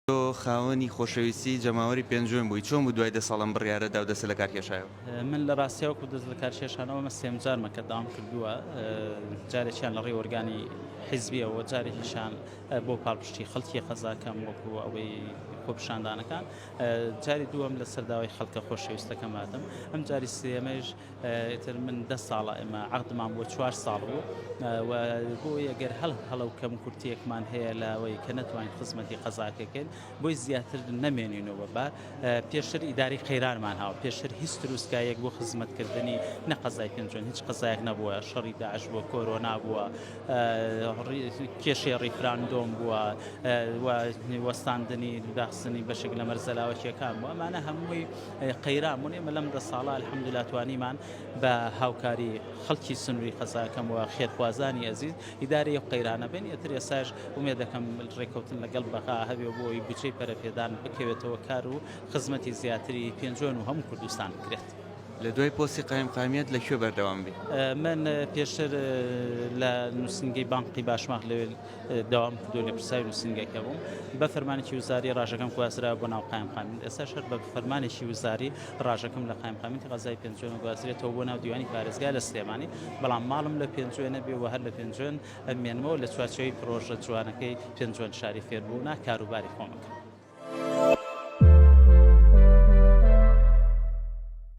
تۆ خاوەنی خۆشەویستی جەماوەری پێنجوێن بووی، چۆن بوو دوای دە ساڵ ئەم بڕیارە دا و دەستت لەکار کێشایەوە؟ من لە ڕاستیا وەکو دەست لەکار کێشانەوە ئەمە سێم جارمە کە داوام کردووە، جارێکیان لە ڕێی ئۆرگانی حیزبیەوە، جارێکیشان بۆ پاڵپشتی خەڵکی قەزاکەم وەکو ئەوەی خۆپیشاندانەکان، جاری دووەم لەسەر داوای خەڵکە خۆشەویستەکەم هاتم، ئەم جاری سێیەمەیش ئیتر من دە ساڵە ئێمە عەقدمان بۆ چوار ساڵ بوو و بۆ ئەگەر هەڵ هەڵە و کەم کورتیەکمان هەیە لەوەی کە نەتوانین خزمەتی قەزاکەکەین بۆی زیاتر نەمێنینەوە بە پێشتر ئیداری قەیرانمان هاوە پێشتر هیچ تروسکایەک بۆ خزمەتکردنی نە قەزای پێنجوێن هیچ قەزایەک نەبووە شەڕی داعش بووە کۆرۆنا بووە کێشەی ڕیفراندۆم بووە وەستاندنی داخستنی بەشێک لە مەرزەلاوەکیەکان بوو ئەمانە هەمووی قەیران بوون، ئێمە لەم دە ساڵە الحمدللە توانیمان بە هاوکاری خەڵکی سنووری قەزاکەم و خێرخوازانی ئەزیز ئیدارەی ئەو قەیرانە بین، ئیتر ئێستاش ئومێد دەکەم ڕێککەوتن لەگەڵ بەغا هەبێ و بۆ ئەوەی بودجەی پەرەپێدان بکەوێتەوە کار و خزمەتی زیاتری پێنجوێن و هەموو کوردستان بکرێت. لە دوای پۆستی قایمقامیەت لە کوێ بەردەوام بی؟ من پێشتر لە نووسینگەی بانقی باشماخ لەوێ داوام کردو لێپرسراوی نووسینگەکە بووم بە فەرمانێکی وزاری ڕاژەکەم گوازرا بۆ ناو قایمقامیت ئێستاش هەر بە فەرمانێکی وزاری ڕاژەکەم لە قایمقامیتی قەزای پێنجوێن گوازرێتەوە بۆ ناو دیوانی پارێزگا لە سلێمانی بەڵام ماڵم لە پێنجوێنە بێ و هەر لە پێنجوێن ئەمێنمەوە لە چوارچێوەی پرۆژە جوانەکەی پێنجوێن شاری فێربوونە کاروباری خۆمەکەم.